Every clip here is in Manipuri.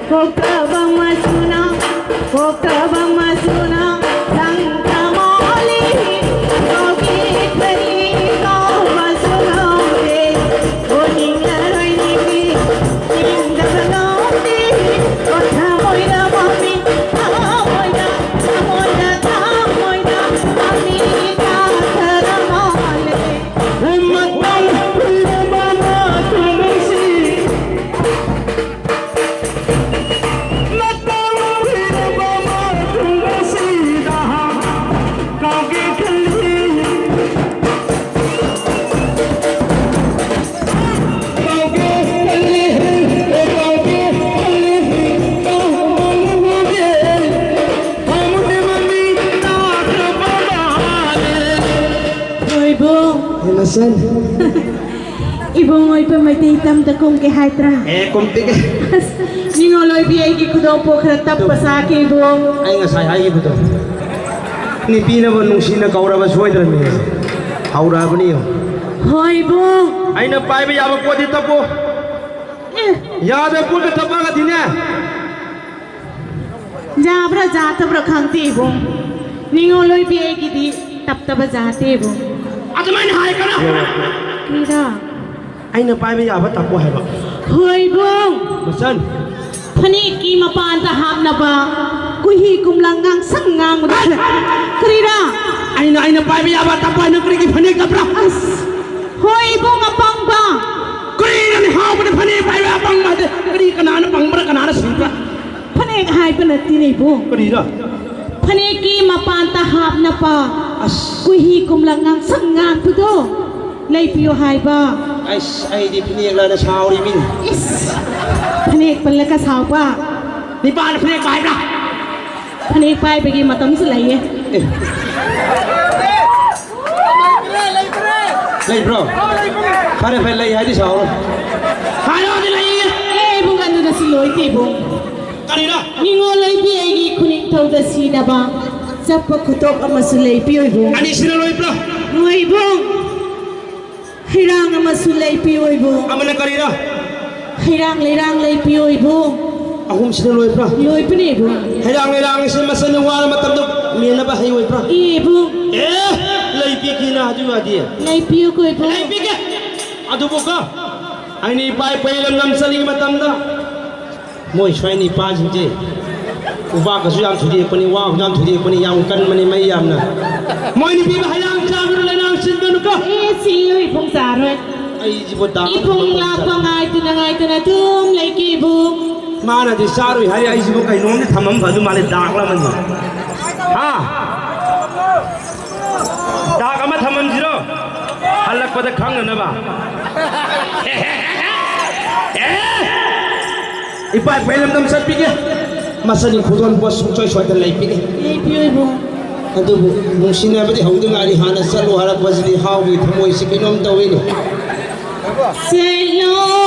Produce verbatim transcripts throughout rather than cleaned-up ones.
Kokabang masuna, kokabang masuna, sangkamali, koki kari, ko masuna de, oninga roi ningi, ninga banoti, kotha moira mami, amoira, amoira, amoira, ami kathara male. ꯍꯣꯏꯕꯣ꯫ ꯍꯦ ꯃꯆꯟ꯫ ꯏꯕꯨꯡ ꯑꯣꯏꯕ ꯃꯩꯇꯩ ꯇꯝꯗ ꯀꯨꯝꯒꯦ ꯍꯥꯏꯗ꯭ꯔꯥ? ꯑꯦ, ꯀꯨꯝꯇꯤꯒꯦ꯫ ꯑꯁ, ꯅꯤꯉꯣꯜ ꯑꯣꯏꯕꯤ ꯑꯩꯒꯤ ꯈꯨꯗꯣꯡꯄꯣꯛ ꯈꯔ ꯇꯞꯄ ꯆꯥꯒꯦ ꯏꯕꯨꯡ꯫ ꯑꯩ ꯉꯁꯥꯏ ꯍꯥꯏꯈꯤꯕꯗꯣ꯫ ꯅꯨꯄꯤꯅꯕꯨ ꯅꯨꯡꯁꯤꯅ ꯀꯧꯔꯕ ꯁꯣꯏꯗ꯭ꯔꯕꯅꯤ꯫ ꯍꯧꯔꯛꯑꯕꯅꯤ ꯌꯦꯡꯉꯨ꯫ ꯍꯣꯏ ꯏꯕꯨꯡ꯫ ꯑꯩꯅ ꯄꯥꯏꯕ ꯌꯥꯕ ꯄꯣꯠꯇꯤ ꯇꯞꯄꯨ꯫ ꯑꯦ꯫ ꯌꯥꯗꯕ ꯄꯣꯠꯀ ꯇꯞꯄꯒꯗꯤꯅꯦ꯫ ꯌꯥꯕ꯭ꯔꯥ ꯌꯥꯗꯕ꯭ꯔꯥ ꯈꯪꯗꯦ ꯏꯕꯨꯡ꯫ ꯅꯤꯉꯣꯜ ꯑꯣꯏꯕꯤ ꯑꯩꯒꯤꯗꯤ ꯇꯞꯇꯕ ꯌꯥꯗꯦ ꯏꯕꯨꯡ꯫ ꯑꯗꯨꯃꯥꯏꯅ ꯍꯥꯏꯒꯅꯨ꯫ ꯀꯔꯤꯔꯥ? ꯑꯩꯅ ꯄꯥꯏꯕ ꯌꯥꯕ ꯇꯞꯄꯣ ꯍꯥꯏꯕ꯫ ꯍꯣꯏ ꯏꯕꯨꯡ꯫ ꯃꯆꯟ꯫ ꯐꯅꯦꯛꯀꯤ ꯃꯄꯥꯟꯗ ꯍꯥꯞꯅꯕ ꯀꯨꯍꯤ ꯀꯨꯝꯂꯥ ꯉꯥꯡꯁꯪ ꯉꯥꯡꯕꯗꯣ꯫ ꯀꯔꯤꯔꯥ? ꯑꯩꯅ, ꯑꯩꯅ ꯄꯥꯏꯕ ꯌꯥꯕ ꯇꯞꯄꯣ ꯍꯥꯏꯅ ꯀꯔꯤꯒꯤ ꯐꯅꯦꯛ ꯇꯞꯄ꯭ꯔꯥ? ꯑꯁ, ꯍꯣꯏ ꯏꯕꯨꯡ ꯑꯄꯪꯕ꯫ ꯀꯔꯤꯅꯣꯅꯦ ꯍꯥꯎꯕꯗ ꯐꯅꯦꯛ ꯄꯥꯏꯕ ꯑꯄꯪꯕ ꯍꯥꯏꯗꯤ? ꯀꯔꯤ, ꯀꯅꯥꯅ ꯄꯪꯕ꯭ꯔꯥ, ꯀꯅꯥꯅ ꯁꯤꯕ꯭ꯔꯥ? ꯐꯅꯦꯛ ꯍꯥꯏꯕ ꯅꯠꯇꯦꯅꯦ ꯏꯕꯨꯡ꯫ ꯀꯔꯤꯔ? ꯐꯅꯦꯛꯀꯤ ꯃꯄꯥꯟꯗ ꯍꯥꯞꯅꯕ ꯑꯁ꯫ ꯀꯨꯍꯤ ꯀꯨꯝꯂꯥ ꯉꯥꯡꯁꯪ ꯉꯥꯡꯕꯗꯣ ꯂꯩꯕꯤꯌꯨ ꯍꯥꯏꯕ꯫ ꯑꯁ, ꯑꯩꯗꯤ ꯐꯅꯦꯛ ꯂꯥꯟꯅ ꯁꯥꯎꯔꯤ ꯃꯤꯅꯤ꯫ ꯏꯁ, ꯐꯅꯦꯛ ꯄꯜꯂꯒ ꯁꯥꯎꯕ꯫ ꯅꯤꯄꯥꯅ ꯐꯅꯦꯛ ꯄꯥꯏꯕ꯭ꯔꯥ? ꯐꯅꯦꯛ ꯄꯥꯏꯕꯒꯤ ꯃꯇꯝꯁꯨ ꯂꯩꯌꯦ꯫ ꯑꯦ꯫ ꯂꯩꯕ꯭ꯔꯣ? ꯐꯔꯦ, ꯐꯔꯦ, ꯂꯩ ꯍꯥꯏꯗꯤ ꯁꯥꯎꯔꯣ꯫ ꯍꯥꯏꯔꯣꯗꯤ ꯂꯩꯌꯦ꯫ ꯑꯦ, ꯏꯕꯨꯡ, ꯑꯗꯨꯗ ꯁꯤ ꯂꯣꯏꯗꯦ, ꯏꯕꯨꯡ꯫ ꯀꯔꯤꯅꯣ? ꯅꯤꯉꯣꯜ ꯂꯩꯕꯤ ꯑꯩꯒꯤ ꯈꯨꯅꯤꯡꯊꯧꯗ ꯁꯤꯅꯕ ꯆꯠꯄ ꯈꯨꯇꯣꯛ ꯑꯃꯁꯨ ꯂꯩꯕꯤꯌꯨ, ꯏꯕꯨꯡ꯫ ꯑꯅꯤꯁꯤꯅ ꯂꯣꯏꯕ꯭ꯔꯣ? ꯍꯣꯏ, ꯏꯕꯨꯡ꯫ ꯍꯩꯔꯥꯡ ꯑꯃꯁꯨ ꯂꯩꯕꯤꯌꯨ, ꯏꯕꯨꯡ꯫ ꯑꯃꯅ ꯀꯔꯤꯅꯣ? ꯂꯩꯔꯥꯡ ꯂꯩꯔꯥꯡ ꯂꯩꯄꯤꯌꯣ ꯏꯕꯨꯡ꯫ ꯑꯍꯨꯝꯁꯤꯅ ꯂꯣꯏꯕ꯭ꯔꯥ? ꯂꯣꯏꯕꯅꯦ ꯏꯕꯨꯡ꯫ ꯍꯩꯔꯥꯡ ꯂꯩꯔꯥꯡꯁꯦ ꯃꯆꯟꯅ ꯋꯥꯔ ꯃꯇꯝꯗ ꯃꯦꯟꯅꯕ ꯍꯩ ꯑꯣꯏꯕ꯭ꯔꯥ? ꯏ ꯏꯕꯨꯡ꯫ ꯑꯦ, ꯂꯩꯕꯤꯒꯦꯅ ꯑꯗꯨ ꯌꯥꯗꯦ꯫ ꯂꯩꯄꯤꯌꯨꯀꯣ ꯏꯕꯨꯡ꯫ ꯂꯩꯕꯤꯒꯦ꯫ ꯑꯗꯨꯕꯨꯀꯣ, ꯑꯩꯅ ꯏꯄꯥ ꯏꯄꯨ ꯂꯝ ꯂꯝ ꯆꯠꯂꯤꯉꯩ ꯃꯇꯝꯗ ꯃꯣꯏ ꯁ꯭ꯋꯥꯏ ꯅꯤꯄꯥꯁꯤꯡꯁꯦ ꯎꯕꯥꯛꯀꯁꯨ ꯌꯥꯝ ꯊꯨꯗꯦꯛꯄꯅꯤ, ꯋꯥꯁꯨ ꯌꯥꯝ ꯊꯨꯗꯦꯛꯄꯅꯤ, ꯌꯥꯝ ꯀꯟꯕꯅꯤ, ꯃꯩ ꯌꯥꯝꯅ꯫ ꯃꯣꯏ ꯅꯨꯄꯤꯕꯨ ꯍꯩꯔꯥꯡ ꯆꯥꯕꯤꯔꯣ, ꯂꯩꯔꯥꯡ ꯁꯤꯟꯒꯅꯨꯀꯣ꯫ ꯑꯦ, ꯁꯤ ꯏꯕꯨꯡ ꯆꯥꯔꯣꯏ꯫ ꯑꯩꯁꯤꯕꯨ ꯗꯥꯛ ꯏꯕꯨꯡ ꯂꯥꯛꯄ ꯉꯥꯏꯗꯨꯅ ꯉꯥꯏꯗꯨꯅ ꯑꯗꯨꯝ ꯂꯩꯒꯦ ꯏꯕꯨꯡ꯫ ꯃꯥꯅꯗꯤ ꯆꯥꯔꯣꯏ ꯍꯥꯏꯔꯦ, ꯑꯩꯁꯤꯕꯨ ꯀꯩꯅꯣꯝꯗꯤ ꯊꯝꯃꯝ ꯐꯗꯧ ꯃꯥꯜꯂꯦ, ꯗꯥꯛꯂ ꯑꯃꯅꯤ꯫ ꯍꯥ? ꯗꯥꯛ ꯑꯃ ꯊꯝꯃꯝꯁꯤꯔꯣ? ꯍꯜꯂꯛꯄꯗ ꯈꯪꯅꯅꯕ꯫ ꯏꯄꯥ ꯏꯄꯥ ꯂꯝꯗꯝ ꯆꯠꯄꯤꯒꯦ꯫ ꯃꯁꯥꯅꯤ ꯈꯨꯗꯣꯟ ꯄꯣꯠ ꯁꯨꯡꯁꯣꯏ ꯁꯣꯏꯗꯅ ꯂꯩꯕꯤꯒꯦ꯫ ꯂꯩꯕꯤꯌꯨ ꯏꯕꯨꯡ꯫ ꯑꯗꯨꯕꯨ ꯅꯨꯡꯁꯤꯅꯕꯗꯤ ꯍꯧꯗ ꯉꯥꯏꯔꯤ, ꯍꯥꯟꯅ ꯆꯠꯂꯨ ꯍꯥꯏꯔꯛꯄꯁꯤꯗꯤ ꯍꯥꯎꯒꯤ ꯊꯃꯣꯏꯁꯤ ꯀꯩꯅꯣꯝ ꯇꯧꯏꯅꯦ꯫ ꯆꯠꯂꯣ꯫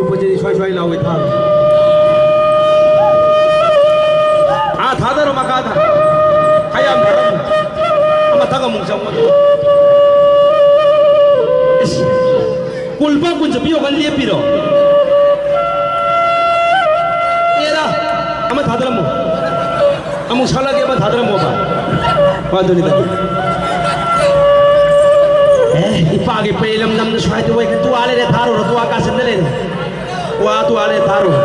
ꯍꯧꯖꯤꯛ ꯁ꯭ꯋꯥꯏ ꯁ꯭ꯋꯥꯏ ꯂꯥꯎꯋꯤ ꯊꯥꯡ꯫ ꯑꯥ, ꯊꯥꯗꯔꯣ, ꯃꯈꯥꯗ꯫ ꯈꯔ ꯌꯥꯝ ꯊꯥꯗꯔꯣ꯫ ꯑꯥ, ꯃꯊꯪ ꯑꯃꯨꯛ ꯆꯪꯉꯣ꯫ ꯏꯁ, ꯀꯨꯟ, ꯂꯨꯄꯥ ꯀꯨꯟ ꯆꯠꯄꯤ ꯌꯣꯡꯈꯩ ꯂꯦꯞꯄꯤꯔꯣ? ꯑꯦꯔꯥ, ꯑꯃ ꯊꯥꯗꯔꯝꯃꯣ꯫ ꯑꯃꯨꯛ ꯁꯛꯂꯛꯑꯒꯦ, ꯑꯃ ꯊꯥꯗꯔꯝꯃꯣꯕ꯫ ꯍꯣꯏ, ꯑꯗꯨꯅꯤ, ꯑꯗꯨꯅꯤ꯫ ꯑꯦ, ꯏꯄꯥꯒꯤ ꯄꯩ ꯂꯝꯗꯝꯗ ꯁ꯭ꯋꯥꯏꯗ ꯑꯣꯏ, ꯇꯨꯋꯥ ꯂꯩꯔꯦ, ꯊꯥꯔꯨꯔꯣ, ꯇꯨꯋꯥ ꯀꯥꯆꯤꯟꯗ ꯂꯩꯔꯦ꯫ ꯇꯨꯋꯥ, ꯇꯨꯋꯥ ꯂꯩꯔꯦ, ꯊꯥꯔꯨꯔꯣ꯫